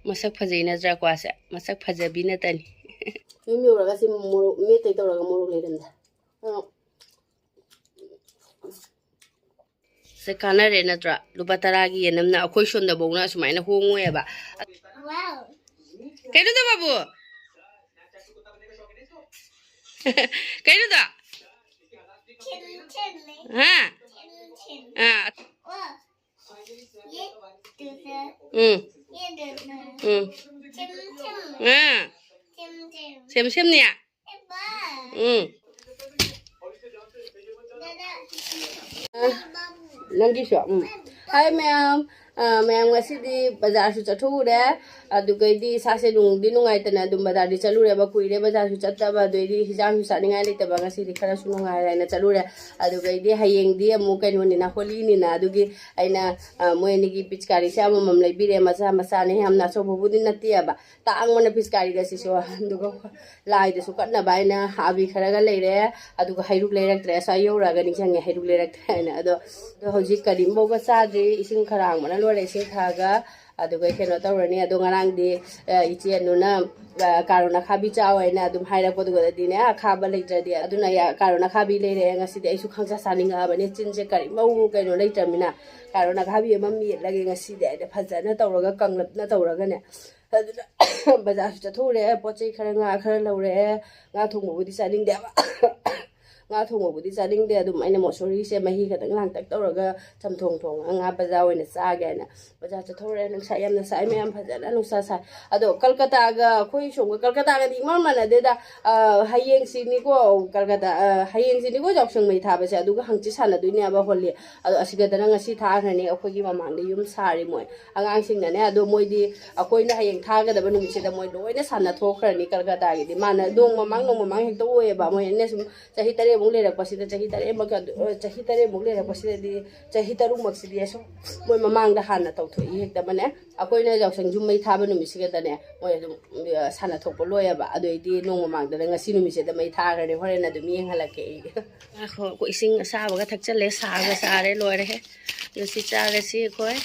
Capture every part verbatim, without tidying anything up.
ꯃꯁꯛ ꯐꯖꯩ ꯅꯠꯇ꯭ꯔꯥ ꯀ꯭ꯋꯥꯁꯦ? ꯃꯁꯛ ꯐꯖꯕꯤ ꯅꯠꯇꯅꯤ꯫ ꯌꯨꯝ ꯌꯧꯔꯒ ꯁꯤ ꯃꯣꯔꯣꯛ ꯃꯦꯠꯇꯩ ꯇꯧꯔꯒ ꯃꯣꯔꯣꯛ ꯂꯩꯔꯝꯗꯦ꯫ ꯑ, ꯁꯦ ꯀꯥꯟꯅꯔꯦ ꯅꯠꯇ꯭ꯔꯥ? ꯂꯨꯄꯥ ꯇꯔꯥꯒꯤ ꯌꯦꯟ ꯑꯃꯅ ꯑꯩꯈꯣꯏ ꯁꯣꯝꯗꯕꯧꯅ ꯑꯁꯨꯃꯥꯏꯅ ꯍꯣꯡꯉꯣꯏꯕ꯫ ꯀꯩꯅꯣꯗ ꯕꯥꯕꯨ? ꯀꯩꯅꯣꯗ? ꯍꯥ? ꯑꯥ꯫ ꯎꯝ꯫ ꯎꯝ꯫ ꯑꯥ꯫ ꯁꯦꯝ ꯁꯦꯝꯅꯦ꯫ ꯎꯝ꯫ ꯅꯪꯒꯤꯁꯨ꯫ ꯎꯝ꯫ ꯍꯥꯏ ꯃꯌꯥꯝ꯫ ꯑ, ꯃꯌꯥꯝ ꯉꯁꯤꯗꯤ ꯕꯖꯥꯔꯁꯨ ꯆꯠꯊꯣꯛꯎꯔꯦ꯫ ꯑꯗꯨꯒꯩꯗꯤ ꯏꯁꯥꯁꯦ ꯅꯨꯡꯗꯤ ꯅꯨꯡꯉꯥꯏꯇꯅ ꯑꯗꯨꯝ ꯕꯖꯥꯔꯗꯤ ꯆꯠꯂꯨꯔꯦꯕ꯫ ꯀꯨꯏꯔꯦ ꯕꯖꯥꯔꯁꯨ ꯆꯠꯇꯕ꯫ ꯑꯗꯨꯏꯗꯤ ꯍꯤꯟꯖꯥꯡꯁꯨ ꯆꯥꯅꯤꯡꯉꯥꯏ ꯂꯩꯇꯕ꯫ ꯉꯁꯤꯗꯤ ꯈꯔꯁꯨ ꯅꯨꯡꯉꯥꯏꯔꯦ ꯍꯥꯏꯅ ꯆꯠꯂꯨꯔꯦ꯫ ꯑꯗꯨꯒꯩꯗꯤ ꯍꯌꯦꯡꯗꯤ ꯑꯃꯨꯛ ꯀꯩꯅꯣꯅꯤꯅ, ꯍꯣꯂꯤꯅꯤꯅ꯫ ꯑꯗꯨꯒꯤ ꯑꯩꯅ, ꯑ, ꯃꯣꯏ ꯑꯅꯤꯒꯤ ꯄꯤꯆꯀꯥꯔꯤꯁꯦ ꯑꯃꯃꯝ ꯂꯩꯕꯤꯔꯦ꯫ ꯃꯆꯥ ꯃꯆꯥꯅꯦ, ꯌꯥꯝꯅ ꯑꯆꯧꯕꯕꯨꯗꯤ ꯅꯠꯇꯦꯕ꯫ ꯇꯥꯡꯕꯅ ꯄꯤꯆꯀꯥꯔꯤꯒ ꯁꯤꯁꯨ꯫ ꯑꯗꯨꯒ ꯂꯥꯏꯗꯁꯨ ꯀꯠꯅꯕ ꯍꯥꯏꯅ ꯑꯕꯤ ꯈꯔꯒ ꯂꯩꯔꯦ꯫ ꯑꯗꯨꯒ ꯍꯩꯔꯨꯛ ꯂꯩꯔꯛꯇ꯭ꯔꯦ꯫ ꯑꯁ꯭ꯋꯥꯏ ꯌꯧꯔꯛꯑꯒ ꯅꯤꯡꯁꯤꯡꯉꯦ ꯍꯩꯔꯨꯛ ꯂꯩꯔꯛꯇ꯭ꯔꯦ ꯍꯥꯏꯅ꯫ ꯑꯗꯣ, ꯑꯗꯣ ꯍꯧꯖꯤꯛ ꯀꯔꯤꯝꯐꯥꯎꯒ ꯆꯥꯗ꯭ꯔꯤ꯫ ꯏꯁꯤꯡ ꯈꯔ ꯍꯥꯡꯕꯅ ꯂꯣꯏꯔꯦ꯫ ꯏꯁꯤꯡ ꯊꯛꯑꯒ ꯑꯗꯨꯒ ꯀꯩꯅꯣ ꯇꯧꯔꯅꯤ꯫ ꯑꯗꯣ ꯉꯔꯥꯡꯗꯤ, ꯑ, ꯏꯆꯦ ꯑꯅꯨꯅ, ꯑ, ꯀꯥꯔꯣꯟ ꯑꯈꯥꯕꯤ ꯆꯥꯎ ꯍꯥꯏꯅ ꯑꯗꯨꯝ ꯍꯥꯏꯔꯛꯄꯗꯨꯒꯗꯤꯅꯦ, ꯑꯈꯥꯕ ꯂꯩꯇ꯭ꯔꯗꯤ꯫ ꯑꯗꯨꯅ ꯌꯥ-, ꯀꯥꯔꯣꯟ ꯑꯈꯥꯕꯤ ꯂꯩꯔꯛꯑꯦ꯫ ꯉꯁꯤꯗꯤ ꯑꯩꯁꯨ ꯈꯪꯆꯥ ꯆꯥꯅꯤꯡꯉꯛꯑꯕꯅꯤ꯫ ꯆꯤꯟꯁꯦ ꯀꯔꯤꯝꯐꯥꯎ ꯀꯩꯅꯣ ꯂꯩꯇ꯭ꯔꯃꯤꯅ꯫ ꯀꯥꯔꯣꯟ ꯑꯈꯥꯕꯤ ꯑꯃ ꯃꯦꯠꯂꯒꯦ ꯉꯁꯤꯗꯤ ꯍꯥꯏꯅ ꯐꯖꯅ ꯇꯧꯔꯒ, ꯀꯪꯂꯞꯅ ꯇꯧꯔꯒꯅꯦ꯫ ꯑꯗꯨꯅ ꯕꯖꯥꯔꯁꯨ ꯆꯠꯊꯣꯛꯎꯔꯦ, ꯄꯣꯠ ꯆꯩ ꯈꯔ, ꯉꯥ ꯈꯔ ꯂꯧꯔꯛꯑꯦ꯫ ꯉꯥ ꯊꯣꯡꯕꯕꯨꯗꯤ ꯆꯥꯅꯤꯡꯗꯦꯕ꯫ ꯉꯥ ꯊꯣꯡꯕꯕꯨꯗꯤ ꯆꯥꯅꯤꯡꯗꯦ꯫ ꯑꯗꯨꯝ ꯑꯩꯅ ꯃꯣꯁꯣꯔꯤꯁꯦ ꯃꯍꯤ ꯈꯛꯇꯪ ꯂꯥꯡꯇꯛ ꯇꯧꯔꯒ ꯆꯝꯊꯣꯡ ꯊꯣꯡꯉꯒ ꯉꯥ ꯕꯖꯥꯔ ꯑꯣꯏꯅ ꯆꯥꯒꯦ ꯍꯥꯏꯅ ꯕꯖꯥꯔ ꯆꯠꯊꯣꯛꯎꯔꯦ꯫ ꯅꯨꯡꯁꯥ ꯌꯥꯝꯅ ꯁꯥꯏ ꯃꯌꯥꯝ, ꯐꯖꯅ ꯅꯨꯡꯁꯥ ꯁꯥꯏ꯫ ꯑꯗꯣ ꯀꯜꯀꯇꯥꯒ ꯑꯩꯈꯣꯏ ꯁꯣꯝꯒ, ꯀꯜꯀꯇꯥꯒꯗꯤ ꯏꯃꯥꯟ ꯃꯥꯟꯅꯗꯦꯗ꯫ ꯑ, ꯍꯌꯦꯡꯁꯤꯅꯤꯀꯣ ꯀꯜꯀꯇꯥ, ꯑ, ꯍꯌꯦꯡꯁꯤꯅꯤꯀꯣ ꯌꯥꯎꯁꯪ ꯃꯩ ꯊꯥꯕꯁꯦ꯫ ꯑꯗꯨꯒ ꯍꯪꯆꯤꯠ ꯁꯥꯟꯅꯗꯣꯏꯅꯦꯕ ꯍꯣꯂꯤ꯫ ꯑꯗꯣ ꯑꯁꯤꯒꯗꯅ ꯉꯁꯤ ꯊꯥꯈ꯭ꯔꯅꯤ꯫ ꯑꯩꯈꯣꯏꯒꯤ ꯃꯃꯥꯡꯗ ꯌꯨꯝ ꯁꯥꯔꯤ ꯃꯣꯏ ꯑꯉꯥꯡꯁꯤꯡꯅꯅꯦ꯫ ꯑꯗꯣ ꯃꯣꯏꯗꯤ ꯑꯩꯈꯣꯏꯅ ꯍꯌꯦꯡ ꯊꯥꯒꯗꯕ ꯅꯨꯃꯤꯠꯁꯤꯗ ꯃꯣꯏ ꯂꯣꯏꯅ ꯁꯥꯟꯅꯊꯣꯛꯈ꯭ꯔꯅꯤ꯫ ꯀꯜꯀꯇꯥꯒꯤꯗꯤ ꯃꯥꯅ ꯅꯣꯡ ꯃꯃꯥꯡ, ꯅꯣꯡ ꯃꯃꯥꯡ ꯍꯦꯛꯇ ꯑꯣꯏꯌꯦꯕ꯫ ꯃꯣꯏ ꯑꯩꯅ ꯁꯨꯝ ꯆꯍꯤ ꯇꯔꯦꯠꯃꯨꯛ ꯂꯩꯔꯛꯄꯁꯤꯗ, ꯆꯍꯤ ꯇꯔꯦꯠꯃꯨꯛ, ꯆꯍꯤ ꯇꯔꯦꯠꯃꯨꯛ ꯂꯩꯔꯛꯄꯁꯤꯗꯗꯤ ꯆꯍꯤ ꯇꯔꯨꯛꯃꯛꯁꯤꯗꯤ ꯑꯁꯨꯝ ꯃꯣꯏ ꯃꯃꯥꯡꯗ ꯍꯥꯟꯅ ꯇꯧꯊꯣꯛꯏ꯫ ꯍꯦꯛꯇ ꯑꯃꯅꯦ, ꯑꯩꯈꯣꯏꯅ ꯌꯥꯎꯁꯪ ꯌꯨꯝ ꯃꯩ ꯊꯥꯕ ꯅꯨꯃꯤꯠꯁꯤꯒꯗꯅꯦ ꯃꯣꯏ ꯑꯗꯨꯝ, ꯑ, ꯁꯥꯟꯅꯊꯣꯛꯄ ꯂꯣꯏꯌꯦꯕ꯫ ꯑꯗꯨꯏꯗꯤ ꯅꯣꯡ ꯃꯃꯥꯡꯗꯅ ꯉꯁꯤ ꯅꯨꯃꯤꯠꯁꯤꯗ ꯃꯩ ꯊꯥꯈ꯭ꯔꯅꯤ꯫ ꯍꯣꯔꯦꯟ ꯑꯗꯨꯝ ꯌꯦꯡꯍꯜꯂꯛꯀꯦ ꯑꯩ꯫ ꯉꯥꯏꯈꯣ, ꯑꯩꯈꯣꯏ ꯏꯁꯤꯡ ꯑꯁꯥꯕꯒ ꯊꯛꯆꯜꯂꯦ, ꯁꯥꯒ ꯁꯥꯔꯦ, ꯂꯣꯏꯔꯦꯍꯦ꯫ ꯑꯗꯨ ꯁꯤ ꯆꯥꯔꯁꯤ ꯑꯩꯈꯣꯏ꯫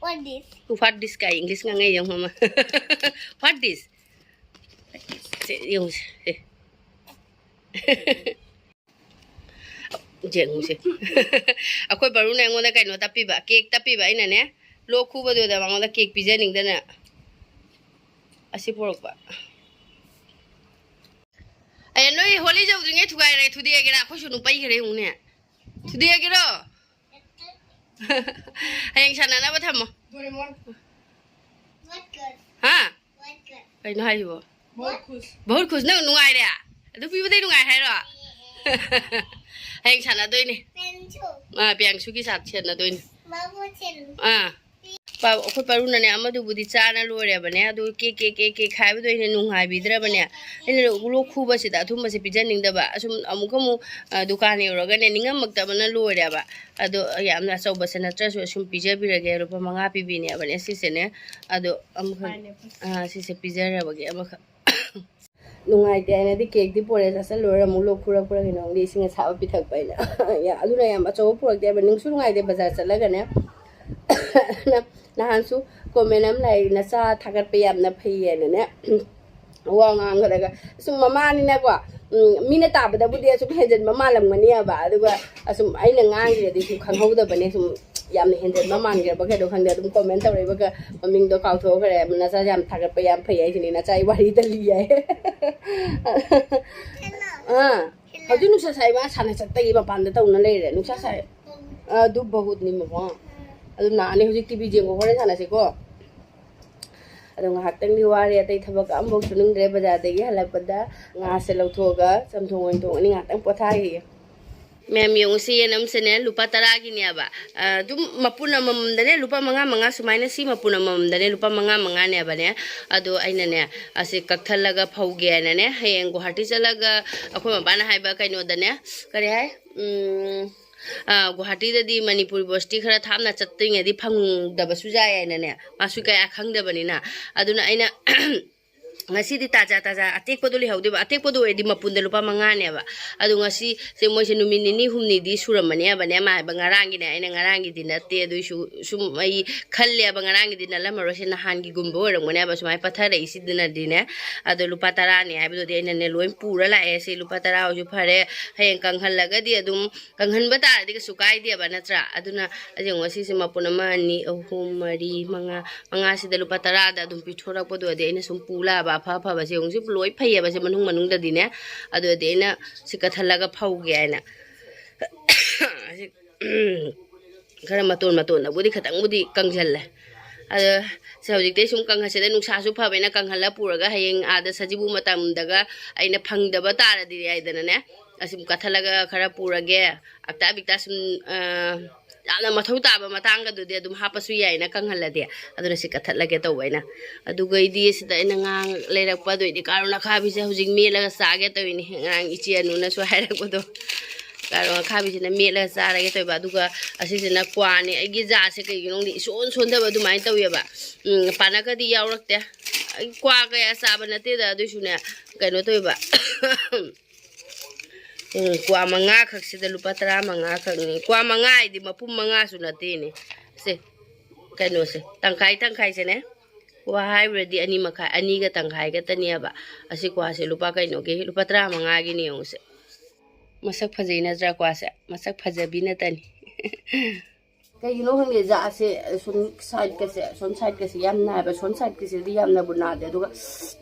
What this? What this ꯀꯥꯏ English ꯉꯥꯡꯉꯛꯏ ꯌꯦꯡꯉꯣ ꯃꯃꯥ꯫ What this? ꯁꯦ, ꯌꯦꯡꯉꯨꯁꯦ꯫ ꯁꯦ꯫ ꯌꯦꯡꯉꯨꯁꯦ꯫ ꯑꯩꯈꯣꯏ ꯕꯔꯨꯅ ꯑꯩꯉꯣꯟꯗ ꯀꯩꯅꯣ ꯇꯞꯄꯤꯕ, cake ꯇꯞꯄꯤꯕ꯫ ꯑꯩꯅꯅꯦ, ꯂꯣꯛ ꯈꯨꯕꯗꯨꯗ ꯃꯉꯣꯟꯗ cake ꯄꯤꯖꯅꯤꯡꯗꯅ ꯑꯁꯤ ꯄꯨꯔꯛꯄ꯫ ꯑꯦ, ꯅꯣꯏ ꯍꯣꯂꯤ ꯌꯧꯗ꯭ꯔꯤꯉꯩ ꯊꯨꯒꯥꯏꯔꯦ, ꯊꯨꯗꯦꯛꯑꯒꯦꯔꯥ? ꯑꯩꯈꯣꯏꯁꯨ ꯑꯗꯨꯝ ꯄꯩꯈ꯭ꯔꯦ ꯌꯦꯡꯉꯨꯅꯦ꯫ ꯊꯨꯗꯦꯛꯑꯒꯦꯔꯣ? ꯍꯌꯦꯡ ꯁꯥꯟꯅꯅꯕ ꯊꯝꯃꯣ꯫ Doraemon. What good? ꯍꯥ? What good? ꯀꯩꯅꯣ ꯍꯥꯏꯁꯤꯕꯣ? Bahut khush. ꯕꯍꯨꯠ ꯈꯨꯁ, ꯅꯪ ꯅꯨꯡꯉꯥꯏꯔꯦ? ꯑꯗꯨ ꯄꯤꯕꯗꯩ ꯅꯨꯡꯉꯥꯏ ꯍꯥꯏꯔꯣ? ꯍꯌꯦꯡ ꯁꯥꯟꯅꯗꯣꯏꯅꯦ꯫ Pensu. ꯑꯥ, ꯄꯤꯌꯥꯡꯁꯨꯒꯤ ꯁꯥꯠ ꯁꯥꯟꯅꯗꯣꯏꯅꯦ꯫ Babu chen. ꯑꯥ꯫ ꯄꯥ-, ꯑꯩꯈꯣꯏ ꯄꯥꯔꯨꯅꯅꯦ, ꯑꯃꯗꯨꯕꯨꯗꯤ ꯆꯥꯅ ꯂꯣꯏꯔꯦꯕꯅꯦ, ꯑꯗꯨ ꯀꯦꯛ, ꯀꯦꯛ, ꯀꯦꯛ, ꯀꯦꯛ ꯍꯥꯏꯕꯗꯣ ꯑꯩꯅ ꯅꯨꯡꯉꯥꯏꯕꯤꯗ꯭ꯔꯕꯅꯦ꯫ ꯑꯩꯅ ꯂꯣꯛ ꯈꯨꯕꯁꯤꯗ ꯑꯊꯨꯝꯕꯁꯦ ꯄꯤꯖꯅꯤꯡꯗꯕ꯫ ꯑꯁꯨꯝ ꯑꯃꯨꯛ ꯑꯃꯨꯛ, ꯑ, ꯗꯨꯀꯥꯟ ꯌꯧꯔꯒꯅꯦ, ꯅꯤꯡꯉꯝꯃꯛꯇꯕꯅ ꯂꯣꯏꯔꯦꯕ꯫ ꯑꯗꯣ ꯌꯥꯝꯅ ꯑꯆꯧꯕꯁꯦ ꯅꯠꯇ꯭ꯔꯁꯨ ꯑꯁꯨꯝ ꯄꯤꯖꯕꯤꯔꯒꯦ, ꯂꯨꯄꯥ ꯃꯉꯥ ꯄꯤꯕꯤꯅꯦꯕꯅꯦ ꯁꯤꯁꯦꯅꯦ꯫ ꯑꯗꯣ ꯑꯃꯈꯛ, Pineapple. ꯑ, ꯁꯤꯁꯦ ꯄꯤꯖꯔꯕꯒꯦ ꯑꯃꯈꯛ꯫ ꯅꯨꯡꯉꯥꯏꯇꯦ ꯍꯥꯏꯅꯗꯤ cake ꯇꯤ ꯄꯨꯔꯛꯑꯦ, ꯆꯥꯁꯤꯜꯂꯨꯔ ꯑꯃꯨꯛ ꯂꯣꯛ ꯈꯨꯔꯛꯄ꯭ꯔꯥ ꯀꯩꯅꯣ ꯈꯪꯗꯦ, ꯏꯁꯤꯡ ꯑꯁꯥꯕ ꯄꯤꯊꯛꯄ ꯑꯩꯅ꯫ ꯌꯥ-, ꯑꯗꯨꯅ ꯌꯥꯝ ꯑꯆꯧꯕ ꯄꯨꯔꯛꯇꯦ ꯍꯥꯏꯕ, ꯅꯨꯡꯁꯨ ꯅꯨꯡꯉꯥꯏꯇꯦ ꯕꯖꯥꯔ ꯆꯠꯂꯒꯅꯦ꯫ ꯅꯍꯥꯟꯁꯨ comment ꯑꯃ ꯂꯥꯛꯏ, "ꯅꯆꯥ ꯊꯥꯒꯠꯄ ꯌꯥꯝꯅ ꯐꯩ" ꯍꯥꯏꯅꯅꯦ꯫ ꯋꯥ ꯉꯥꯡꯒꯗꯒ ꯁꯨꯝ ꯃꯃꯥꯅꯤꯅꯀꯣ, ꯎꯝ, ꯃꯤꯅ ꯇꯥꯕꯗꯕꯨꯗꯤ ꯑꯁꯨꯝ ꯍꯦꯟꯖꯟꯕ ꯃꯥꯜꯂꯝꯒꯅꯤ ꯍꯥꯏꯕ, ꯑꯗꯨꯒ ꯑꯁꯨꯝ ꯑꯩꯅ ꯉꯥꯡꯈ꯭ꯔꯗꯤ ꯁꯨꯝ ꯈꯪꯍꯧꯗꯕꯅꯦ, ꯁꯨꯝ ꯌꯥꯝꯅ ꯍꯦꯟꯖꯟꯕ ꯃꯥꯟꯈ꯭ꯔꯕ ꯀꯩꯅꯣ ꯈꯪꯗꯦ, ꯑꯗꯨꯝ comment ꯇꯧꯔꯛꯏꯕꯒ ꯃꯃꯤꯡꯗꯣ ꯀꯥꯎꯊꯣꯛꯈ꯭ꯔꯦ꯫ "ꯅꯆꯥꯁꯦ ꯌꯥꯝ ꯊꯥꯒꯠꯄ ꯌꯥꯝ ꯐꯩ" ꯍꯥꯏꯁꯤꯅꯤ, ꯅꯆꯥꯒꯤ ꯋꯥꯔꯤꯗ ꯂꯤ ꯍꯥꯏ꯫ ꯑꯥ, ꯍꯧꯖꯤꯛ ꯅꯨꯡꯁꯥ ꯁꯥꯏ, ꯃꯥ ꯁꯥꯟꯅ ꯆꯠꯄꯒꯤ ꯃꯄꯥꯟꯗ ꯇꯧꯅ ꯂꯩꯔꯦ꯫ ꯅꯨꯡꯁꯥ ꯁꯥꯏ꯫ ꯑꯗꯨ ꯕꯍꯨꯠꯅꯤ ꯃꯃꯥ꯫ ꯑꯗꯨ ꯅꯥꯅꯤ꯫ ꯍꯧꯖꯤꯛ ꯇꯤꯚꯤ ꯌꯦꯡꯉꯣ, ꯍꯣꯔꯦꯟ ꯁꯥꯟꯅꯁꯤꯀꯣ꯫ ꯑꯗꯣ ꯉꯥꯏꯍꯥꯛꯇꯪꯗꯤ ꯋꯥꯔꯦ, ꯑꯇꯩ ꯊꯕꯛ ꯑꯝꯐꯥꯎ ꯁꯨꯅꯤꯡꯗ꯭ꯔꯦ꯫ ꯕꯖꯥꯔꯗꯒꯤ ꯍꯜꯂꯛꯄꯗ ꯉꯥꯁꯦ ꯂꯧꯊꯣꯛꯑꯒ ꯆꯝꯊꯣꯡ ꯑꯣꯏꯅ ꯊꯣꯡꯉꯅꯤ, ꯉꯥꯏꯍꯥꯛꯇꯪ ꯄꯣꯊꯥꯈꯤꯒꯦ꯫ ꯃꯌꯥꯝ ꯌꯦꯡꯉꯨꯁꯤ, ꯌꯦꯟ ꯑꯃꯁꯦꯅꯦ ꯂꯨꯄꯥ ꯇꯔꯥꯒꯤꯅꯦꯕ꯫ ꯑ, ꯑꯗꯨꯝ ꯃꯄꯨꯟ ꯑꯃꯃꯝꯗꯅꯦ ꯂꯨꯄꯥ ꯃꯉꯥ ꯃꯉꯥ ꯁꯨꯃꯥꯏꯅ, ꯁꯤ ꯃꯄꯨꯟ ꯑꯃꯃꯝꯗꯅꯦ ꯂꯨꯄꯥ ꯃꯉꯥ ꯃꯉꯥꯅꯦꯕꯅꯦ꯫ ꯑꯗꯣ ꯑꯩꯅꯅꯦ ꯑꯁꯤ ꯀꯛꯊꯠꯂꯒ ꯐꯧꯒꯦ ꯍꯥꯏꯅꯅꯦ, ꯍꯌꯦꯡ ꯒꯨꯋꯥꯍꯥꯇꯤ ꯆꯠꯂꯒ ꯑꯩꯈꯣꯏ ꯃꯄꯥꯅ ꯍꯥꯏꯕ ꯀꯩꯅꯣꯗꯅꯦ, ꯀꯔꯤ ꯍꯥꯏ? ꯎꯝ, ꯑ, ꯒꯨꯋꯥꯍꯥꯇꯤꯗꯗꯤ ꯃꯅꯤꯄꯨꯔ ꯕꯁꯇꯤ ꯈꯔ ꯊꯥꯞꯅ ꯆꯠꯇ꯭ꯔꯤꯉꯩꯗꯤ ꯐꯪꯗꯕꯁꯨ ꯌꯥꯏ ꯍꯥꯏꯅꯅꯦ, ꯃꯥꯁꯨ ꯀꯌꯥ ꯈꯪꯗꯕꯅꯤꯅ꯫ ꯑꯗꯨꯅ ꯑꯩꯅ ꯉꯁꯤꯗꯤ ꯇꯥꯖꯥ ꯇꯥꯖꯥ ꯑꯇꯦꯛꯄꯗꯣ ꯂꯩꯍꯧꯗꯦꯕ꯫ ꯑꯇꯦꯛꯄꯗꯣ ꯑꯣꯏꯔꯗꯤ ꯃꯄꯨꯟꯗ ꯂꯨꯄꯥ ꯃꯉꯥꯅꯦꯕ꯫ ꯑꯗꯣ ꯉꯁꯤ ꯁꯦ ꯃꯣꯏꯁꯦ ꯅꯨꯃꯤꯠ ꯅꯤꯅꯤ ꯍꯨꯝꯅꯤꯗꯤ ꯁꯨꯔꯝꯃꯅꯦꯕꯅꯦ ꯃꯥ ꯍꯥꯏꯕ꯫ ꯉꯔꯥꯡꯒꯤꯅꯦ, ꯑꯩꯅ ꯉꯔꯥꯡꯒꯤꯗꯤ ꯅꯠꯇꯦ, ꯑꯗꯨꯏꯁꯨ ꯁꯨꯝ ꯑꯩ ꯈꯜꯂꯦꯕ, ꯉꯔꯥꯡꯒꯤꯗꯤ ꯅꯠꯂꯝꯃꯔꯣꯏꯁꯦ, ꯅꯍꯥꯟꯒꯤꯒꯨꯝꯕ ꯑꯣꯏꯔꯝꯒꯅꯦꯕ ꯁꯨꯃꯥꯏꯅ ꯄꯠꯊꯔꯛꯏꯁꯤꯗꯅꯗꯤꯅꯦ꯫ ꯑꯗꯣ ꯂꯨꯄꯥ ꯇꯔꯥꯅꯦ ꯍꯥꯏꯕꯗꯨꯗꯤ ꯑꯩꯅꯅꯦ ꯂꯣꯏ ꯄꯨꯔ ꯂꯥꯛꯑꯦ꯫ ꯁꯤ ꯂꯨꯄꯥ ꯇꯔꯥ ꯑꯣꯏꯁꯨ ꯐꯔꯦ, ꯍꯌꯦꯡ ꯀꯪꯍꯜꯂꯒꯗꯤ ꯑꯗꯨꯝ ꯀꯪꯍꯟꯕ ꯇꯥꯔꯗꯤ ꯀꯩꯁꯨ ꯀꯥꯏꯗꯦꯕ, ꯅꯠꯇ꯭ꯔꯥ? ꯑꯗꯨꯅ ꯑꯩ ꯌꯦꯡꯉꯣ, ꯁꯤꯁꯦ ꯃꯄꯨꯟ ꯑꯃ, ꯑꯅꯤ, ꯑꯍꯨꯝ, ꯃꯔꯤ, ꯃꯉꯥ, ꯃꯉꯥꯁꯤꯗ ꯂꯨꯄꯥ ꯇꯔꯥꯗ ꯑꯗꯨꯝ ꯄꯤꯊꯣꯔꯛꯄꯗꯣ ꯑꯗꯤ ꯑꯩꯅ ꯁꯨꯝ ꯄꯨ ꯂꯥꯛꯑꯕ꯫ ꯑꯐ ꯑꯐꯕꯁꯦ ꯌꯦꯡꯉꯨ, ꯁꯤ ꯂꯣꯏ ꯐꯩꯌꯦꯕ ꯁꯤ ꯃꯅꯨꯡ ꯃꯅꯨꯡꯗꯗꯤꯅꯦ꯫ ꯑꯗꯨꯗꯤ ꯑꯩꯅ ꯁꯤ ꯀꯠꯊꯠꯂꯒ ꯐꯧꯒꯦ ꯍꯥꯏꯅ꯫ ꯁꯤ ꯈꯔ ꯃꯇꯣꯟ ꯃꯇꯣꯟꯗꯕꯨꯗꯤ ꯈꯤꯇꯪꯕꯨꯗꯤ ꯀꯪꯁꯤꯜꯂꯦ꯫ ꯑꯗꯣ ꯁꯤ ꯍꯧꯖꯤꯛꯇꯤ ꯁꯨꯝ ꯀꯪꯍꯜꯂꯁꯤꯗ, ꯅꯨꯡꯁꯥꯁꯨ ꯐꯕꯅꯤꯅ ꯀꯪꯍꯜꯂ ꯄꯨꯔꯒ ꯍꯌꯦꯡ ꯑꯥꯗ ꯁꯖꯤꯕꯨ ꯃꯇꯝꯗꯒ ꯑꯩꯅ ꯐꯪꯗꯕ ꯇꯥꯔꯗꯤ ꯍꯥꯏꯗꯅꯅꯦ, ꯑꯁꯨꯝ ꯀꯠꯊꯠꯂꯒ ꯈꯔ ꯄꯨꯔꯒꯦ꯫ ꯑꯞꯇꯥ ꯕꯤꯛꯇꯥ ꯁꯨꯝ, ꯑ, ꯌꯥꯝꯅ ꯃꯊꯧ ꯇꯥꯕ ꯃꯇꯥꯡꯒꯗꯨꯗꯤ ꯑꯗꯨꯝ ꯍꯥꯞꯄꯁꯨ ꯌꯥꯏꯅ ꯀꯪꯍꯜꯂꯗꯤ꯫ ꯑꯗꯨꯅ ꯁꯤ ꯀꯠꯊꯠꯂꯒꯦ ꯇꯧꯕ ꯑꯩꯅ꯫ ꯑꯗꯨꯒ ꯑꯩꯗꯤ ꯁꯤꯗ ꯑꯩꯅ ꯉꯥꯡ ꯂꯩꯔꯛꯄ ꯑꯗꯨꯏꯗꯤ ꯀꯥꯔꯣꯟ ꯑꯈꯥꯕꯤꯁꯦ ꯍꯧꯖꯤꯛ ꯃꯦꯠꯂꯒ ꯆꯥꯒꯦ ꯇꯧꯔꯤꯅꯤ꯫ ꯉꯔꯥꯡ ꯏꯆꯦ ꯑꯅꯨꯅꯁꯨ ꯍꯥꯏꯔꯛꯄꯗꯣ꯫ ꯀꯥꯔꯣꯟ ꯑꯈꯥꯕꯤꯁꯤꯅ ꯃꯦꯠꯂꯒ ꯆꯥꯔꯒꯦ ꯇꯧꯕ꯫ ꯑꯗꯨꯒ ꯑꯁꯤꯁꯤꯅ ꯀ꯭ꯋꯥꯅꯦ꯫ ꯑꯩꯒꯤ ꯖꯥꯁꯦ ꯀꯩꯒꯤꯅꯣ ꯈꯪꯗꯦ, ꯏꯁꯣꯟ ꯁꯣꯟꯊꯕ ꯑꯗꯨꯃꯥꯏꯅ ꯇꯧꯋꯦꯕ꯫ ꯎꯝ, ꯄꯥꯅꯀꯗꯤ ꯌꯥꯎꯔꯛꯇꯦ꯫ ꯑꯩ ꯀ꯭ꯋꯥ ꯀꯌꯥ ꯆꯥꯕ ꯅꯠꯇꯦꯗ, ꯑꯗꯨꯏꯁꯨꯅꯦ, ꯀꯩꯅꯣ ꯇꯧꯋꯦꯕ꯫ ꯎꯝ, ꯀ꯭ꯋꯥ ꯃꯉꯥ ꯈꯛꯁꯤꯗ ꯂꯨꯄꯥ ꯇꯔꯥ ꯃꯉꯥ ꯈꯛꯅꯤ꯫ ꯀ꯭ꯋꯥ ꯃꯉꯥ ꯍꯥꯏꯗꯤ ꯃꯄꯨꯝ ꯃꯉꯥꯁꯨ ꯅꯠꯇꯦꯅꯦ꯫ ꯁꯦ, ꯀꯩꯅꯣꯁꯦ, ꯇꯪꯈꯥꯏ ꯇꯪꯈꯥꯏꯁꯦꯅꯦ꯫ ꯀ꯭ꯋꯥ ꯍꯥꯏꯔꯨꯔꯗꯤ ꯑꯅꯤ ꯃꯈꯥꯏ, ꯑꯅꯤꯒ ꯇꯪꯈꯥꯏ ꯈꯛꯇꯅꯦꯕ꯫ ꯑꯁꯤ ꯀ꯭ꯋꯥꯁꯦ ꯂꯨꯄꯥ ꯀꯩꯅꯣꯒꯤ, ꯂꯨꯄꯥ ꯇꯔꯥ ꯃꯉꯥꯒꯤꯅꯦ ꯌꯦꯡꯉꯨꯁꯦ꯫ ꯃꯁꯛ ꯐꯖꯩ ꯅꯠꯇ꯭ꯔꯥ ꯀ꯭ꯋꯥꯁꯦ? ꯃꯁꯛ ꯐꯖꯕꯤ ꯅꯠꯇꯅꯤ꯫ ꯀꯩꯒꯤꯅꯣ ꯈꯪꯗꯦ, ꯖꯥꯁꯦ ꯁꯨꯝ ꯁꯥꯏꯠꯀꯁꯦ, ꯁꯣꯝ ꯁꯥꯏꯠꯀꯁꯦ ꯌꯥꯝ ꯅꯥꯏꯕ, ꯁꯣꯝ ꯁꯥꯏꯠꯀꯤꯁꯤꯗꯤ ꯌꯥꯝꯅꯕꯨ ꯅꯥꯗꯦ꯫ ꯑꯗꯨꯒ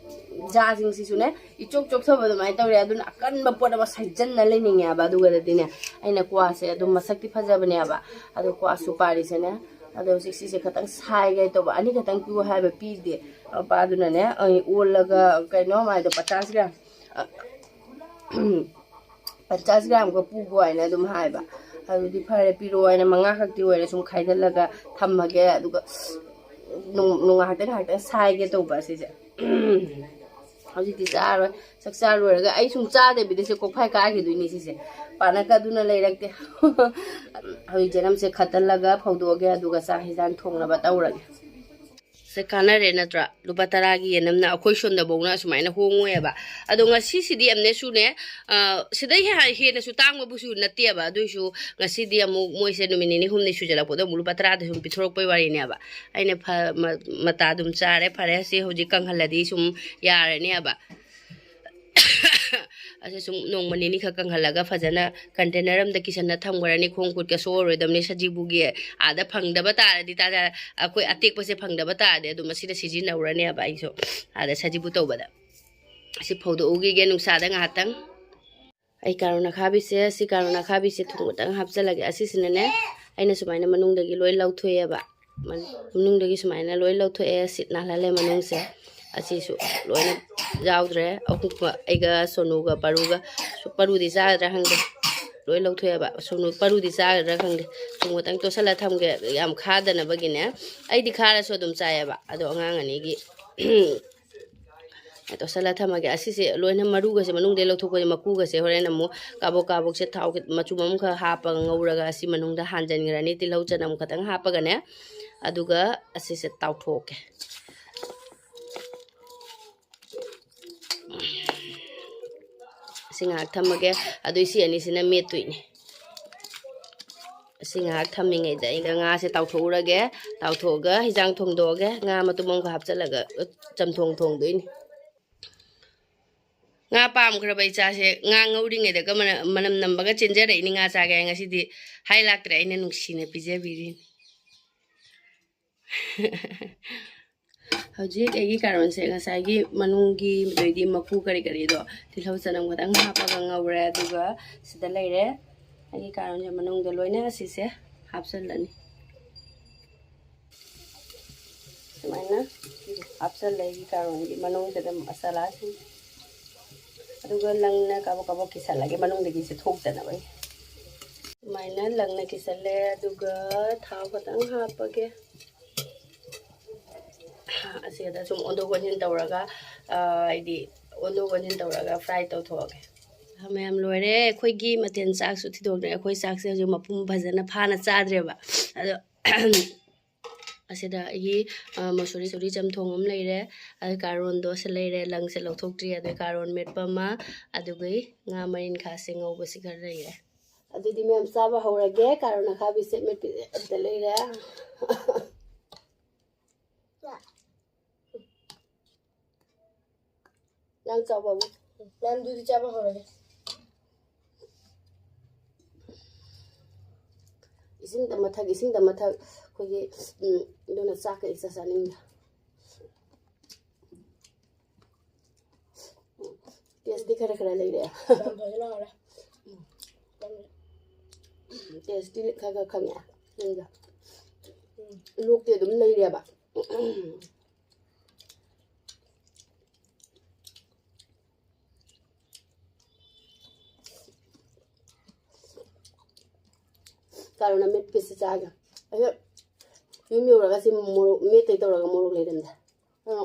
ꯖꯥꯁꯤꯡꯁꯤꯁꯨꯅꯦ, ꯏꯆꯣꯛ ꯆꯣꯛꯊꯕ ꯑꯗꯨꯃꯥꯏꯅ ꯇꯧꯔꯦ꯫ ꯑꯗꯨꯅ ꯑꯀꯟꯕ ꯄꯣꯠ ꯑꯃ ꯁꯥꯏꯖꯟꯅ ꯂꯩꯅꯤꯡꯉꯦꯕ꯫ ꯑꯗꯨꯒꯗꯗꯤꯅꯦ, ꯑꯩꯅ ꯀ꯭ꯋꯥꯁꯦ ꯑꯗꯨꯝ ꯃꯁꯛꯇꯤ ꯐꯖꯕꯅꯦꯕ, ꯑꯗꯣ ꯀ꯭ꯋꯥ ꯁꯨꯄꯥꯔꯤꯁꯦꯅꯦ, ꯑꯗꯣ ꯍꯧꯖꯤꯛ ꯁꯤꯁꯦ ꯈꯇꯪ ꯁꯥꯏꯒꯦ ꯇꯧꯕ, ꯑꯅꯤ ꯈꯇꯪ ꯄꯤꯌꯨ ꯍꯥꯏꯕ ꯄꯤꯗꯦ꯫ ꯃꯄꯥꯗꯨꯅꯅꯦ, ꯑꯩ ꯑꯣꯜꯂꯒ ꯀꯩꯅꯣ ꯃꯥꯏꯗꯣ ꯄꯆꯥꯁ ꯒ꯭ꯔꯥꯝ, ꯄꯟꯆꯥꯁ ꯒ꯭ꯔꯥꯝꯒ ꯄꯨꯒꯣ ꯍꯥꯏꯅ ꯑꯗꯨꯝ ꯍꯥꯏꯕ꯫ ꯑꯗꯨꯗꯤ ꯐꯔꯦ, ꯄꯤꯔꯛꯑꯣ ꯍꯥꯏꯅ ꯃꯉꯥ ꯈꯛꯇꯤ ꯑꯣꯏꯔꯦ, ꯁꯨꯝ ꯈꯥꯏꯗꯠꯂꯒ ꯊꯝꯃꯒꯦ꯫ ꯑꯗꯨꯒ ꯅꯨꯡ-, ꯅꯨꯡ ꯉꯥꯏꯍꯥꯛꯇꯪ, ꯉꯥꯏꯍꯥꯛꯇꯪ ꯁꯥꯏꯒꯦ ꯇꯧꯕ ꯑꯁꯤꯁꯦ꯫ ꯍꯧꯖꯤꯛꯇꯤ ꯆꯥꯔꯣꯏ꯫ ꯆꯥꯛ ꯆꯥ ꯂꯣꯏꯔꯒ ꯑꯩ ꯁꯨꯝ ꯆꯥꯗꯕꯤꯗ ꯁꯤ ꯀꯣꯛꯐꯥꯏ ꯀꯥꯈꯤꯗꯣꯏꯅꯤ ꯁꯤꯁꯦ꯫ ꯄꯥꯅꯀ ꯑꯗꯨꯅ ꯂꯩꯔꯛꯇꯦ꯫ ꯍꯧꯖꯤꯛ ꯆꯅꯝꯁꯦ ꯈꯠꯇꯜꯂꯒ ꯐꯧꯗꯣꯛꯑꯒꯦ, ꯑꯗꯨꯒ ꯆꯥꯛ ꯍꯦꯟꯖꯥꯡ ꯊꯣꯡꯅꯕ ꯇꯧꯔꯒꯦ꯫ ꯁꯦ ꯀꯥꯟꯅꯔꯦ ꯅꯠꯇ꯭ꯔꯥ? ꯂꯨꯄꯥ ꯇꯔꯥꯒꯤ ꯌꯦꯅꯝꯅ ꯑꯩꯈꯣꯏ ꯁꯣꯝꯗꯐꯧꯅ ꯑꯁꯨꯃꯥꯏꯅ ꯍꯣꯡꯉꯣꯏꯑꯕ꯫ ꯑꯗꯣ ꯉꯁꯤꯁꯤꯗꯤ ꯑꯃꯅꯦꯁꯨꯅꯦ, ꯑ, ꯁꯤꯗꯩ ꯍꯦ-, ꯍꯦꯟꯅꯁꯨ ꯇꯥꯡꯕꯕꯨꯁꯨ ꯅꯠꯇꯦꯕ꯫ ꯑꯗꯨꯏꯁꯨ ꯉꯁꯤꯗꯤ ꯑꯃꯨꯛ ꯃꯣꯏꯁꯦ ꯅꯨꯃꯤꯠ ꯅꯤꯅꯤ ꯍꯨꯝꯅꯤ ꯁꯨꯖꯜꯂꯛꯄꯗ ꯑꯃꯨꯛ ꯂꯨꯄꯥ ꯇꯔꯥꯗ ꯁꯨꯝ ꯄꯤꯊꯣꯔꯛꯄꯩ ꯋꯥꯔꯤꯅꯦꯕ꯫ ꯑꯩꯅ ꯐ-, ꯃ-, ꯃꯇꯥ ꯑꯗꯨꯝ ꯆꯥꯔꯦ, ꯐꯔꯦ, ꯁꯤ ꯍꯧꯖꯤꯛ ꯀꯪꯍꯜꯂꯗꯤ ꯁꯨꯝ ꯌꯥꯔꯅꯦꯕ꯫ ꯑꯁꯤ ꯁꯨꯝ ꯅꯣꯡꯃ ꯅꯤꯅꯤ ꯈꯛ ꯀꯪꯍꯜꯂꯒ ꯐꯖꯅ container ꯑꯝꯗ ꯀꯤꯁꯟꯅ ꯊꯝꯈ꯭ꯔꯅꯤ꯫ ꯈꯣꯡ ꯈꯨꯠꯀ ꯁꯣꯛꯑꯔꯣꯏꯗꯕꯅꯤ꯫ ꯁꯖꯤꯕꯨꯒꯤ ꯑꯥꯗ ꯐꯪꯗꯕ ꯇꯥꯔꯗꯤ, ꯇꯥ-, ꯑꯩꯈꯣꯏ ꯑꯇꯦꯛꯄꯁꯦ ꯐꯪꯗꯕ ꯇꯥꯔꯗꯤ ꯑꯗꯨꯝ ꯑꯁꯤꯗ ꯁꯤꯖꯤꯟꯅꯧꯔꯅꯦꯕ ꯑꯩꯁꯨ ꯑꯥꯗ ꯁꯖꯤꯕꯨ ꯇꯧꯕꯗ꯫ ꯁꯤ ꯐꯧꯗꯣꯛꯎꯈꯤꯒꯦ ꯅꯨꯡꯁꯥꯗ ꯉꯥꯏꯍꯥꯛꯇꯪ꯫ ꯑꯩ ꯀꯥꯔꯣꯟ ꯑꯈꯥꯕꯤꯁꯦ, ꯁꯤ ꯀꯥꯔꯣꯟ ꯑꯈꯥꯕꯤꯁꯦ ꯊꯨꯝ ꯈꯤꯇꯪ ꯍꯥꯞꯆꯜꯂꯒꯦ꯫ ꯑꯁꯤꯁꯤꯅꯅꯦ, ꯑꯩꯅ ꯁꯨꯃꯥꯏꯅ ꯃꯅꯨꯡꯗꯒꯤ ꯂꯣꯏ ꯂꯧꯊꯣꯛꯑꯦꯕ꯫ ꯃꯅꯨꯡꯗꯒꯤ ꯁꯨꯃꯥꯏꯅ ꯂꯣꯏ ꯂꯧꯊꯣꯛꯑꯦ, ꯁꯤꯠ ꯅꯥꯜꯍꯜꯂꯦ ꯃꯅꯨꯡꯁꯦ꯫ ꯑꯁꯤꯁꯨ ꯂꯣꯏꯅ ꯌꯥꯎꯗ꯭ꯔꯦ꯫ ꯑꯍꯨꯝꯃꯛ ꯑꯩꯒ ꯁꯣꯅꯨꯒ ꯄꯔꯨꯒ, ꯄꯔꯨꯗꯤ ꯆꯥꯒꯗ꯭ꯔꯥ ꯈꯪꯗꯦ, ꯂꯣꯏ ꯂꯧꯊꯣꯛꯑꯦꯕ꯫ ꯁꯣꯅꯨ ꯄꯔꯨꯗꯤ ꯆꯥꯒꯗ꯭ꯔꯥ ꯈꯪꯗꯦ꯫ ꯊꯨꯝ ꯈꯛꯇꯪ ꯇꯣꯠꯁꯜꯂ ꯊꯝꯒꯦ, ꯌꯥꯝ ꯈꯥꯗꯅꯕꯒꯤꯅꯦ꯫ ꯑꯩꯗꯤ ꯈꯥꯔꯁꯨ ꯑꯗꯨꯝ ꯆꯥꯏꯌꯦꯕ, ꯑꯗꯣ ꯑꯉꯥꯡ ꯑꯅꯤꯒꯤ ꯇꯣꯠꯁꯜꯂ ꯊꯝꯃꯒꯦ꯫ ꯑꯁꯤꯁꯦ ꯂꯣꯏꯅ ꯃꯔꯨꯒꯁꯦ ꯃꯅꯨꯡꯗꯩ ꯂꯧꯊꯣꯛꯄꯁꯦ, ꯃꯀꯨꯒꯁꯦ ꯍꯣꯔꯦꯟ ꯑꯃꯨꯛ ꯀꯥꯕꯣꯛ ꯀꯥꯕꯣꯛꯁꯦ ꯊꯥꯎ ꯈꯤꯠ-, ꯃꯆꯨꯝ ꯑꯃꯈꯛ ꯍꯥꯞꯄꯒ ꯉꯧꯔꯒ ꯑꯁꯤ ꯃꯅꯨꯡꯗ ꯍꯥꯟꯖꯟꯈ꯭ꯔꯅꯤ꯫ ꯇꯤꯜꯍꯧ ꯆꯅꯝ ꯈꯛꯇꯪ ꯍꯥꯞꯄꯒꯅꯦ, ꯑꯗꯨꯒ ꯑꯁꯤꯁꯦ ꯇꯥꯎꯊꯣꯛꯀꯦ꯫ ꯑꯁꯤ ꯉꯥꯏꯍꯥꯛ ꯊꯝꯃꯒꯦ꯫ ꯑꯗꯨꯏ ꯁꯤ ꯑꯅꯤꯁꯤꯅ ꯃꯦꯠꯇꯣꯏꯅꯦ꯫ ꯑꯁꯤ ꯉꯥꯏꯍꯥꯛ ꯊꯝꯃꯤꯉꯩꯗ ꯑꯩꯅ ꯉꯥꯁꯦ ꯇꯥꯎꯊꯣꯛꯎꯔꯒꯦ꯫ ꯇꯥꯎꯊꯣꯛꯑꯒ ꯍꯤꯟꯖꯥꯡ ꯊꯣꯡꯗꯣꯛꯑꯒꯦ꯫ ꯉꯥ ꯃꯇꯨꯝ ꯑꯃꯒ ꯍꯥꯞꯆꯤꯜꯂꯒ ꯆꯝꯊꯣꯡ ꯊꯣꯡꯗꯣꯏꯅꯤ꯫ ꯉꯥ ꯄꯥꯝꯈ꯭ꯔꯕ ꯏꯆꯥꯁꯦ ꯉꯥ ꯉꯧꯔꯤꯉꯩꯗꯒ ꯃꯅ-, ꯃꯅꯝ ꯅꯝꯕꯒ ꯆꯦꯟꯖꯔꯛꯏꯅꯤ꯫ ꯉꯥ ꯆꯥꯒꯦ ꯍꯥꯏ ꯉꯁꯤꯗꯤ ꯍꯥꯏ ꯂꯥꯛꯇ꯭ꯔꯦ, ꯑꯩꯅ ꯅꯨꯡꯁꯤꯅ ꯄꯤꯖꯕꯤꯔꯤꯅꯤ꯫ ꯍꯧꯖꯤꯛ ꯑꯩꯒꯤ ꯀꯥꯔꯣꯟꯁꯦ ꯉꯁꯥꯏꯒꯤ ꯃꯅꯨꯡꯒꯤ ꯑꯗꯩꯗꯤ ꯃꯀꯨ ꯀꯔꯤ ꯀꯔꯤꯗꯣ, ꯇꯤꯜꯍꯧ ꯆꯅꯝ ꯈꯛꯇꯪ ꯍꯥꯞꯄꯒ ꯉꯧꯔꯦ꯫ ꯑꯗꯨꯒ ꯁꯤꯗ ꯂꯩꯔꯦ ꯑꯩꯒꯤ ꯀꯥꯔꯣꯟꯁꯦ ꯃꯅꯨꯡꯗ ꯂꯣꯏꯅ ꯑꯁꯤꯁꯦ ꯍꯥꯞꯆꯜꯂꯅꯤ꯫ ꯁꯨꯃꯥꯏꯅ ꯍꯥꯞꯆꯜꯂꯦ ꯑꯩꯒꯤ ꯀꯥꯔꯣꯟꯒꯤ ꯃꯅꯨꯡꯁꯤꯗ ꯃꯁꯥꯂꯥꯁꯤꯡ꯫ ꯑꯗꯨꯒ ꯂꯪꯅ ꯀꯥꯕꯛ ꯀꯥꯕꯛ ꯀꯤꯁꯜꯂꯒꯦ ꯃꯅꯨꯡꯗꯒꯤꯁꯦ ꯊꯣꯛꯇꯅꯕ꯫ ꯁꯨꯃꯥꯏꯅ ꯂꯪꯅ ꯀꯤꯁꯜꯂꯦ꯫ ꯑꯗꯨꯒ ꯊꯥꯎ ꯈꯛꯇꯪ ꯍꯥꯞꯄꯒꯦ꯫ ꯑꯁꯤꯗ ꯁꯨꯝ ꯑꯣꯟꯊꯣꯛ ꯑꯣꯟꯁꯤꯟ ꯇꯧꯔꯒ, ꯑ, ꯍꯥꯏꯗꯤ ꯑꯣꯟꯊꯣꯛ ꯑꯣꯟꯁꯤꯟ ꯇꯧꯔꯒ fry ꯇꯧꯊꯣꯛꯑꯒꯦ꯫ ꯃꯌꯥꯝ ꯂꯣꯏꯔꯦ꯫ ꯑꯩꯈꯣꯏꯒꯤ ꯃꯊꯦꯜ ꯆꯥꯛꯁꯨ ꯊꯤꯗꯣꯛꯇ꯭ꯔꯦ꯫ ꯑꯩꯈꯣꯏ ꯆꯥꯛꯁꯦ ꯍꯧꯖꯤꯛ ꯃꯄꯨꯝ ꯐꯖꯅ ꯐꯥꯅ ꯆꯥꯗ꯭ꯔꯦꯕ꯫ ꯑꯗꯣ ꯑꯁꯤꯗ ꯑꯩꯒꯤ, ꯑ, ꯃꯁꯨꯔꯤ, ꯁꯨꯔꯤ ꯆꯝꯊꯣꯡ ꯑꯃ ꯂꯩꯔꯦ, ꯑꯗꯨ ꯀꯥꯔꯣꯟꯗꯣ ꯑꯁꯤ ꯂꯩꯔꯦ, ꯂꯪꯁꯦ ꯂꯧꯊꯣꯛꯇ꯭ꯔꯤ, ꯑꯗꯨ ꯀꯥꯔꯣꯟ ꯃꯦꯠꯄ ꯑꯃ, ꯑꯗꯨꯒ ꯉꯥ ꯃꯔꯤꯟꯈꯥꯁꯦ ꯉꯧꯕꯁꯤ ꯈꯔ ꯂꯩꯔꯦ꯫ ꯑꯗꯨꯗꯤ ꯃꯌꯥꯝ ꯆꯥꯕ ꯍꯧꯔꯒꯦ꯫ ꯀꯥꯔꯣꯟ ꯑꯈꯥꯕꯤꯁꯦ ꯃꯦꯠꯄꯤ ꯑꯝꯇ ꯂꯩꯔꯦ꯫ ꯅꯪ ꯆꯥꯎꯕꯕꯨ꯫ ꯅꯪ ꯑꯗꯨꯗꯤ ꯆꯥꯕ ꯍꯧꯔꯒꯦ꯫ ꯏꯁꯤꯡꯗ ꯃꯊꯛ, ꯏꯁꯤꯡꯗ ꯃꯊꯛ ꯑꯩꯈꯣꯏꯒꯤ, ꯎꯝ, ꯑꯗꯨꯅ ꯆꯥꯛꯀ ꯏꯆꯥ ꯆꯥꯅꯤꯡꯗꯦ꯫ ꯇꯦꯁꯇꯤ ꯈꯔ ꯈꯔ ꯂꯩꯔꯦ꯫ ꯌꯥꯝ ꯐꯖꯅ ꯍꯥꯎꯔꯦ꯫ ꯇꯦꯁꯇꯤ ꯈꯔ ꯈꯔ ꯈꯪꯉꯦ꯫ ꯂꯣꯛꯇꯤ ꯑꯗꯨꯝ ꯂꯩꯔꯦꯕ꯫ ꯀꯥꯔꯣꯟ ꯑꯃꯦꯠꯄꯤꯁꯤ ꯆꯥꯒꯦ꯫ ꯑꯗꯣ ꯌꯨꯝ ꯌꯧꯔꯒ ꯁꯤ ꯃꯣꯔꯣꯛ ꯃꯦꯠꯇꯣꯏ ꯇꯧꯔꯒ ꯃꯣꯔꯣꯛ ꯂꯩꯔꯝꯗꯦ꯫ ꯑꯗꯣ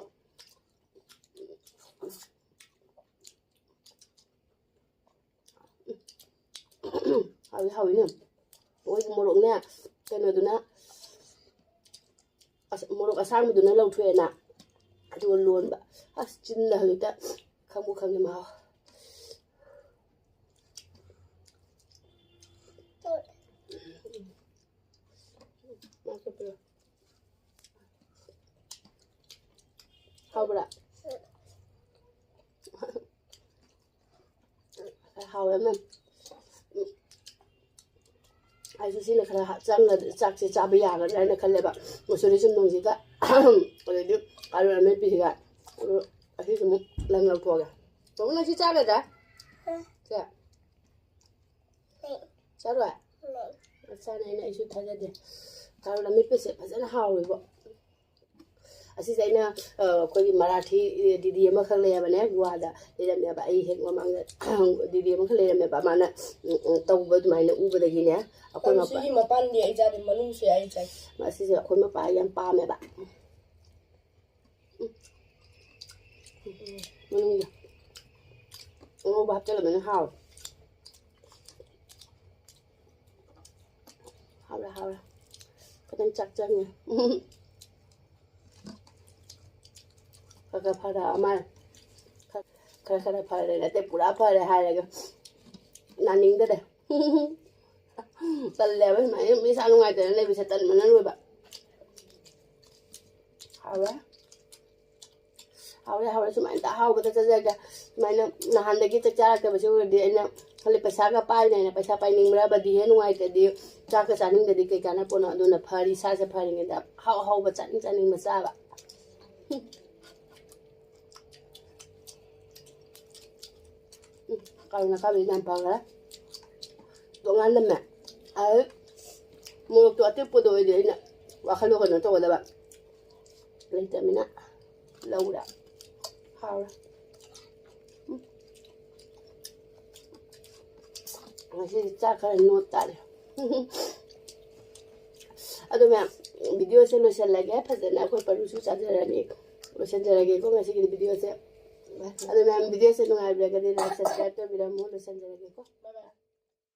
ꯍꯥꯎꯗꯤ ꯍꯥꯎꯋꯤꯅꯦ꯫ ꯃꯣꯏꯒꯤ ꯃꯣꯔꯣꯛꯅꯦ, ꯀꯩꯅꯣꯗꯨꯅ, ꯑꯁ, ꯃꯣꯔꯣꯛ ꯑꯁꯥꯡꯕꯗꯨꯅ ꯂꯧꯊꯣꯛꯑꯦꯅ, ꯑꯗꯨꯒ ꯂꯣꯟꯕ꯫ ꯑꯁ, ꯆꯤꯟꯗ ꯍꯧꯖꯤꯛꯇ ꯈꯪꯕꯨ ꯈꯪꯉꯦ ꯃꯍꯥꯎ꯫ ꯍꯥꯎꯕ꯭ꯔꯥ? ꯍꯥꯎꯋꯦ ꯃꯦꯝ꯫ ꯑꯩꯁꯨ ꯁꯤꯅ ꯈꯔ ꯍꯥꯞꯆꯜꯂꯗꯤ ꯆꯥꯛꯁꯦ ꯆꯥꯕ ꯌꯥꯒꯗ꯭ꯔꯥ ꯍꯥꯏꯅ ꯈꯜꯂꯦꯕ, ꯃꯨꯁꯨꯔꯤ ꯆꯝꯊꯣꯡꯁꯤꯒ ꯑꯗꯩꯗꯤ ꯀꯥꯔꯣꯠ ꯑꯃꯦꯠꯄꯤꯁꯤꯒ꯫ ꯑꯗꯨ ꯑꯁꯤꯁꯨ ꯑꯃꯨꯛ ꯂꯪ ꯂꯧꯊꯣꯛꯑꯒꯦ꯫ ꯇꯥꯃꯣ, ꯅꯪ ꯁꯤ ꯆꯥꯒꯗ꯭ꯔꯥ? ꯁꯦ꯫ ꯆꯥꯔꯣꯏ? ꯆꯥꯅꯤ ꯍꯥꯏꯅ ꯑꯩꯁꯨ ꯊꯥꯖꯗꯦ꯫ ꯀꯥꯔꯣꯠ ꯑꯃꯦꯠꯄꯁꯦ ꯐꯖꯅ ꯍꯥꯎꯋꯦꯕꯣ꯫ ꯑꯁꯤꯁꯦ ꯑꯩꯅ, ꯑ, ꯑꯩꯈꯣꯏꯒꯤ ꯃꯔꯥꯊꯤ ꯗꯤꯗꯤ ꯑꯃꯈꯛ ꯂꯩꯔꯕꯅꯦ, ꯒꯣꯋꯥꯗ ꯂꯩꯔꯝꯃꯦꯕ꯫ ꯑꯩ ꯍꯦꯛ ꯃꯃꯥꯡꯗ ꯗꯤꯗꯤ ꯑꯃꯈꯛ ꯂꯩꯔꯝꯃꯦꯕ꯫ ꯃꯥꯅ, ꯎꯝ, ꯎꯝ, ꯇꯧꯕ ꯑꯗꯨꯃꯥꯏꯅ ꯎꯕꯗꯒꯤꯅꯦ, ꯑꯩꯈꯣꯏ ꯃꯄꯥ-, ꯁꯤꯒꯤ ꯃꯄꯥꯟꯗꯤ ꯑꯩ ꯆꯥꯗꯦ, ꯃꯅꯨꯡꯁꯦ ꯑꯩ ꯆꯥꯏ꯫ ꯑꯁꯤꯁꯦ ꯑꯩꯈꯣꯏ ꯃꯄꯥ ꯌꯥꯝ ꯄꯥꯝꯃꯦꯕ꯫ ꯎꯝ, ꯃꯅꯨꯡꯗ ꯑꯉꯧꯕ ꯍꯥꯞꯆꯜꯂꯕꯅꯤꯅ ꯍꯥꯎꯋꯦ꯫ ꯍꯥꯎꯔꯦ, ꯍꯥꯎꯔꯦ꯫ ꯈꯤꯇꯪ ꯆꯥꯛ ꯆꯪꯉꯦ꯫ ꯈꯔ ꯈꯔ ꯐꯔꯛꯑ ꯃꯥꯜꯂꯦ꯫ ꯈꯔ ꯈꯔ ꯐꯔꯦ ꯅꯠꯇꯦ, ꯄꯨꯔꯥ ꯐꯔꯦ ꯍꯥꯏꯔꯒ ꯅꯥꯅꯤꯡꯗꯔꯦ꯫ ꯇꯜꯂꯦꯕ ꯁꯨꯃꯥꯏꯅ ꯏꯁꯥ ꯅꯨꯡꯉꯥꯏꯇꯅ ꯂꯩꯕꯁꯦ, ꯇꯟꯕꯅ ꯂꯣꯏꯕ꯫ ꯍꯥꯎꯔꯦ꯫ ꯍꯥꯎꯔꯦ, ꯍꯥꯎꯔꯦ꯫ ꯁꯨꯃꯥꯏꯅ ꯑꯍꯥꯎꯕꯗ ꯆꯠꯆꯒꯦ꯫ ꯁꯨꯃꯥꯏꯅ ꯅꯍꯥꯟꯗꯒꯤ ꯆꯥꯛ ꯆꯥꯔꯛꯇꯕꯁꯤ ꯑꯣꯏꯔꯗꯤ ꯑꯩꯅ ꯈꯜꯂꯤ, ꯄꯩꯁꯥꯒ ꯄꯥꯏꯅ ꯍꯥꯏꯅ ꯄꯩꯁꯥ ꯄꯥꯏꯅꯤꯡꯕ꯭ꯔꯕꯗꯤ ꯍꯦ, ꯅꯨꯡꯉꯥꯏꯇ꯭ꯔꯗꯤ ꯆꯥꯛꯀ ꯆꯥꯅꯤꯡꯗꯗꯤ ꯀꯩ ꯀꯥꯟꯅ ꯄꯣꯠꯅꯣ? ꯑꯗꯨꯅ ꯐꯔꯤ, ꯏꯁꯥꯁꯦ ꯐꯔꯤꯉꯩꯗ ꯑꯍꯥꯎ ꯑꯍꯥꯎꯕ ꯆꯥꯅꯤꯡ ꯆꯥꯅꯤꯡꯕ ꯆꯥꯕ꯫ ꯎꯝ, ꯀꯥꯔꯣꯠ ꯑꯈꯥꯕꯤꯁꯦ ꯌꯥꯝ ꯐꯈ꯭ꯔꯦ꯫ ꯇꯣꯉꯥꯟ ꯅꯝꯃꯦ꯫ ꯑꯗꯩ ꯃꯣꯔꯣꯛꯇꯣ ꯑꯇꯦꯛꯄꯗꯣ ꯑꯣꯏꯗꯤ ꯑꯩꯅ ꯋꯥꯈꯜꯗꯣ ꯀꯩꯅꯣ ꯇꯧꯒꯗꯕ꯫ ꯂꯩꯇꯃꯤꯅ ꯂꯧꯔꯦ꯫ ꯍꯥꯎꯔꯦ꯫ ꯎꯝ꯫ ꯉꯁꯤꯗꯤ ꯆꯥꯛ ꯈꯔ ꯅꯣꯠ ꯇꯥꯔꯦ꯫ ꯑꯗꯣ ꯃꯌꯥꯝ, ꯚꯤꯗꯤꯑꯣꯁꯦ ꯂꯣꯏꯁꯤꯜꯂꯒꯦ꯫ ꯐꯖꯅ ꯑꯩꯈꯣꯏ ꯄꯔꯨꯁꯨ ꯆꯥꯖꯔꯅꯤ꯫ ꯂꯣꯏꯁꯤꯟꯖꯔꯒꯦꯀꯣ ꯉꯁꯤꯒꯤꯗꯤ ꯚꯤꯗꯤꯑꯣꯁꯦ꯫ ꯑꯗꯣ ꯃꯌꯥꯝ, ꯚꯤꯗꯤꯑꯣꯁꯦ ꯅꯨꯡꯉꯥꯏꯕꯤꯔꯒꯗꯤ like, subscribe ꯇꯧꯕꯤꯔꯝꯃꯣ꯫ ꯂꯣꯏꯁꯤꯟꯖꯔꯒꯦꯀꯣ꯫ Bye bye꯫